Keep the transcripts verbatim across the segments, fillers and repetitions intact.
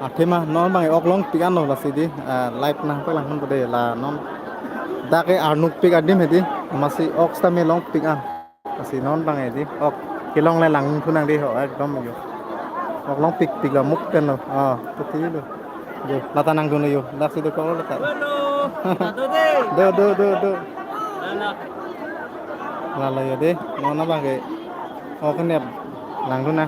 Athema non bang ok longpik anlo lasi di, ah, live nangpaklang hon pode la non. Dak ke arnuk pik adim hedi, masi ok sitame longpik an. Lasi non bang di, ok kelong le langthu nang di ho, ekdom yo. Ok longpikpik lo muk pen lo. Ah, putih lo. Yo, lata nangdun lo yo. Dak si do ko lata. Hello. Hello. Do, do, do, do. Hello. Lalo yo de, non abang ke. Ok nep langdun na.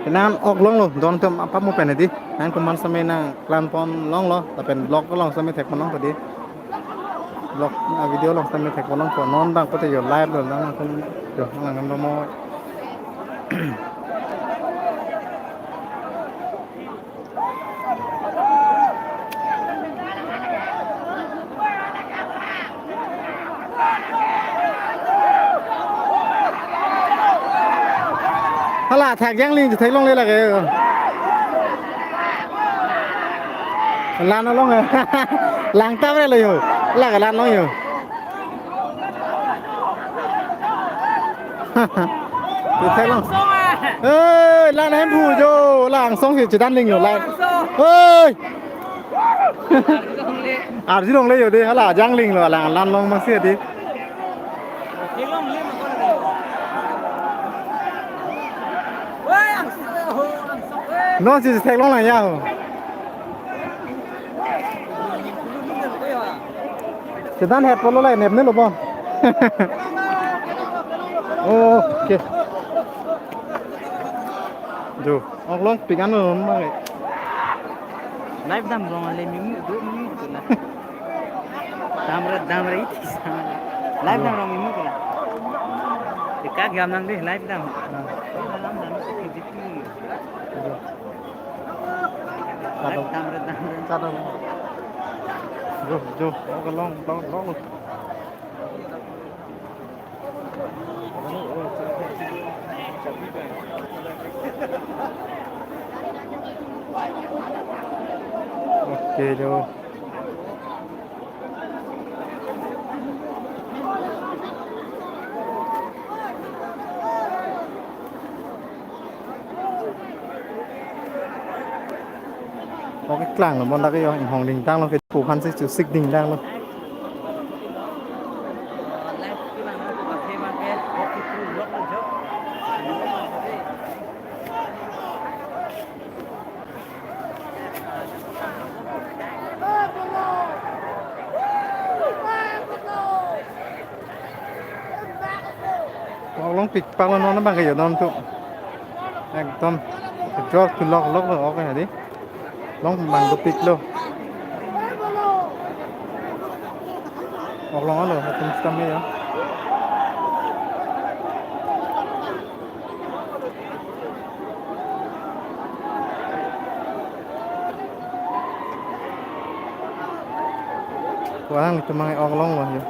Penang ok longlo, don tum apa mo pen di. Nangtum man sitame nangklang pon longlo, lapen vlog along sitame thek pon longpo di. Vlog, ah, video along sitame thek pon longpo. Non bang pute yo live lo, nang nangtum yo, nang nangtum mo. Hala thak jangling, thak longle lake. Lan along, eh. Lang tam re lo yo. Lake lan long yo. Thek long. Eh, lan hem phu jo, lang song si chedan ling yo, lang. Oi. Arjulongle yo de, hala jangling lo, lang lan long masi di. Non si thek long lang ya ho. Chedan het polo lai nep ne lo bon. Okay. Jo, ok longpik anlo ma ke. Live dam rong ale mi mu do mi mu do na. Dam re, dam re iti sa. Live dam rong mi mu do na. Deka gam nang de live dam. Dam dam. Jo. Kadang. Dam re, dam re. Kadang. Jo, jo, ok long, long, long. Okay, jo. Ok keklang lo, bonta ke yo, inghong dingtang lo, ke pu aphan si chusik dingtang lo. Ok longpik paklo non bang ke yo don tu. Ekdom. Jor kelok lok lo ok hadi. Long bang dopik lo. Ok long lo, hatum sitame yo. Wah, itu mang ok long wah ya.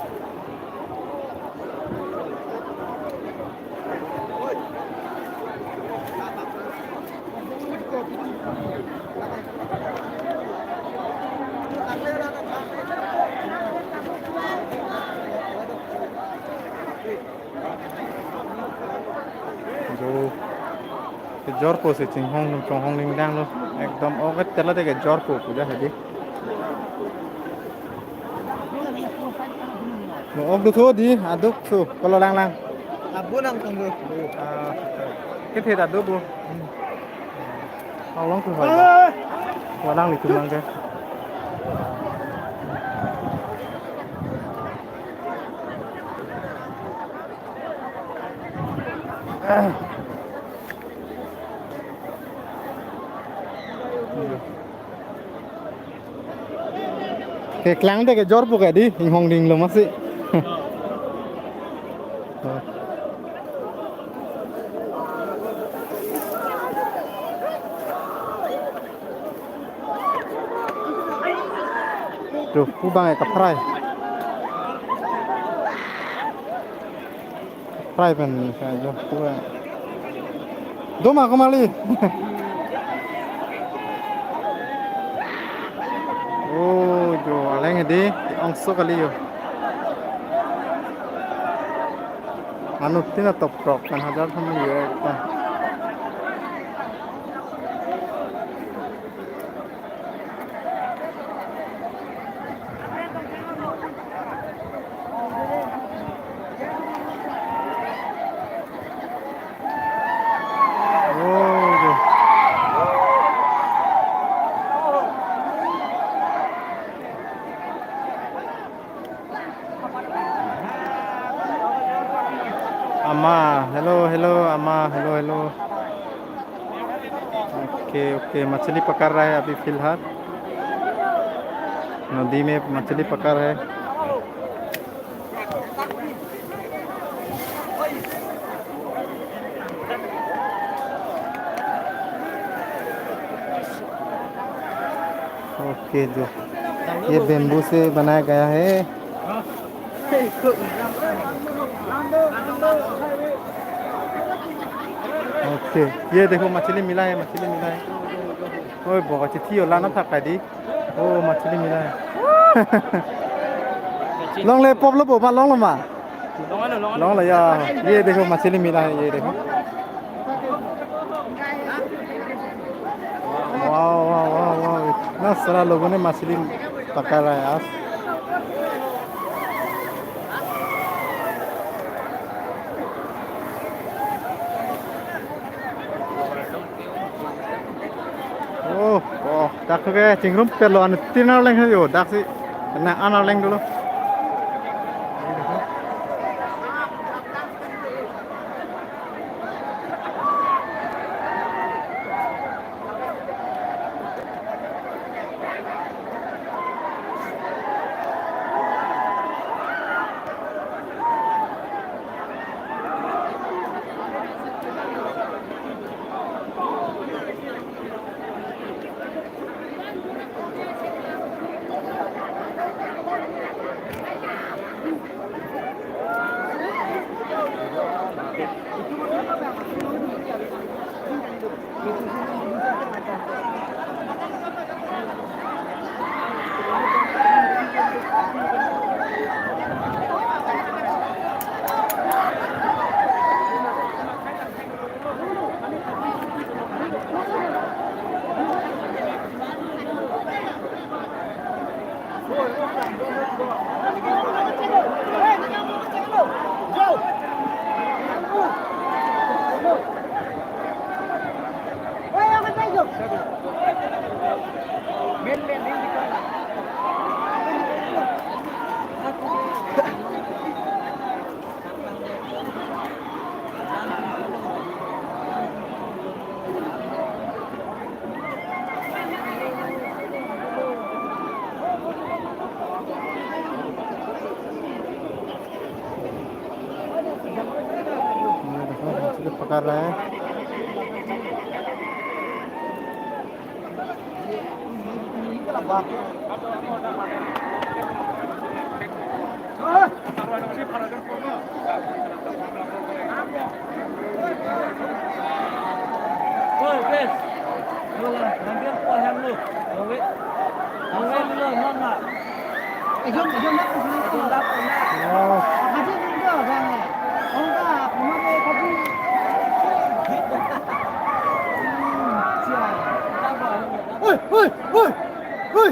Jo, kejorpo si chinghong chonghong dingtang lo. Ekdom ok tela de kejorpo pu ja hadi. Mo ok dothu di, aduk su, kolo lang lang. Abu nang tunggu. Ah, kethe aduk bu. Along tu hoi. Walang litum nang ke. Keklang de kejorpo ke di, inghong dinglo masi. Tu, pu bang ke kaphrai. Kaphrai pen, ka jo, pu bang. Doma komali. Oh, jo, aleng hedi, ongso kali yo. Anut tin atop prok, kan hajar sama yo, kan. Hello, अम्मा, hello, hello। Okay, okay, मछली पकड़ रहा है अभी फिलहाल। नदी में मछली पकड़ रहा है। ओके, जो ये बेम्बू से बनाया गया है। ओके, ये देखो, मछली मिला है, मछली मिला है। ओए, बहुत अच्छी थी, ओला ना था, कादी। ओ, मछली मिला है। Longle, pop lo, pop ma, longlo ma? Longle, longle. Longlo, ya, ये देखो, मछली मिला है, ये देखो। वाह, वाह, वाह, वाह, इतना सारा लोगों ने मछली पकड़ रहा है आज। Oh, oh, dak ke chingrum pelo, an tin arleng yo, daksi na an arleng dolo. ये देखो, मछली पकड़ रहा है। Oi, oi, oi, oi.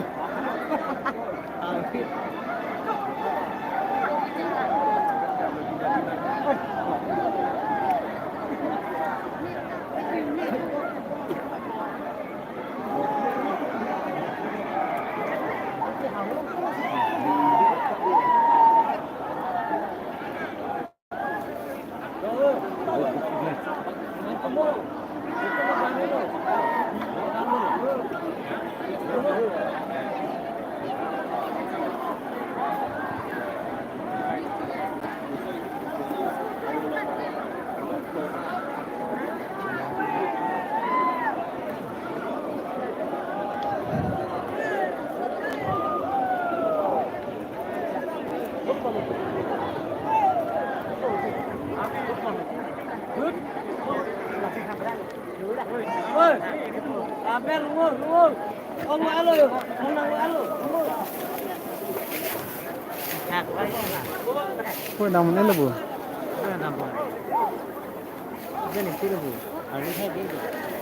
Oi, namun ini, Bu.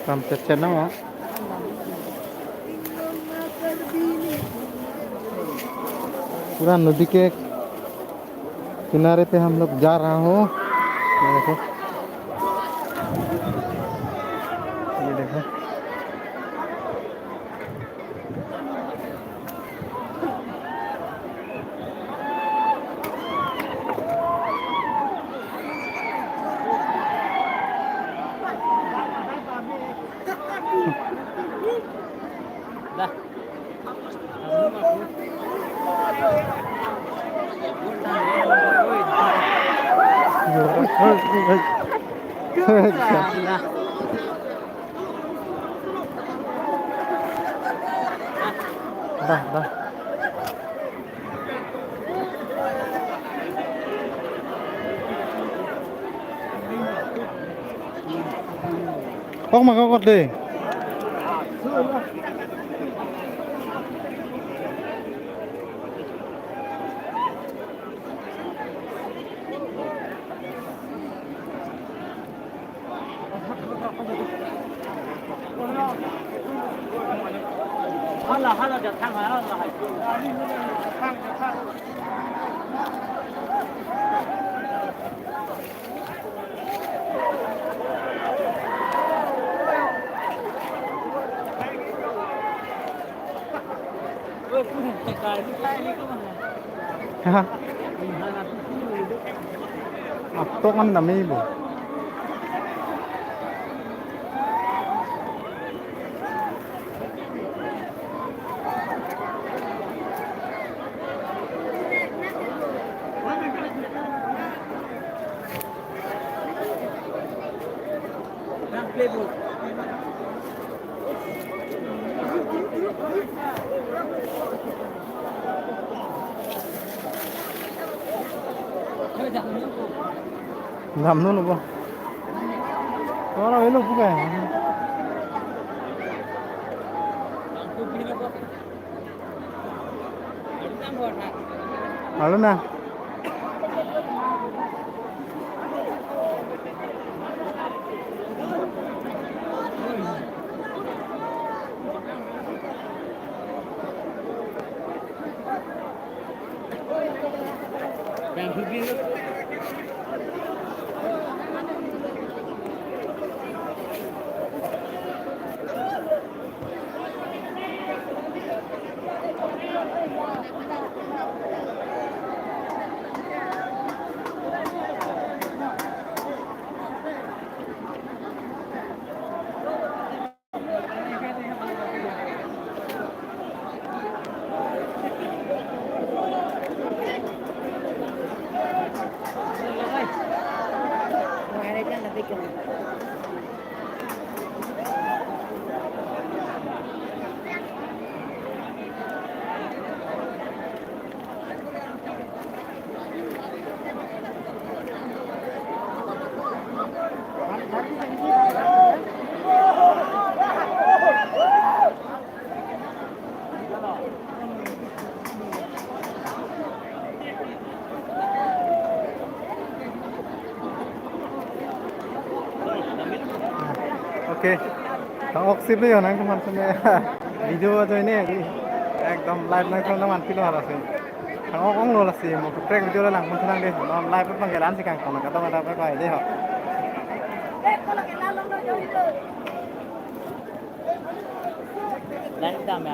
Ram cecen nama. पूरा नदी के किनारे पे हम लोग जा रहा हूँ। ये देखो, ये देखो। Dah. Dah, dah. Kok ma kok de. Hala, hala, jathang, hala, hala. Ha. Atok an nami bo. Damnon bo. Ora elo buka. Alo na. Okay. Thang-ok si pe yo nangtum aphan sene video ajoine ekdom live nangtum nangman pilo hala si. Thang-ok onglo lasi mo kaprek video la langpon thanang dei. Non live abang ke la-an si kangtong nang kadokave pai dei ho. Live dam ya.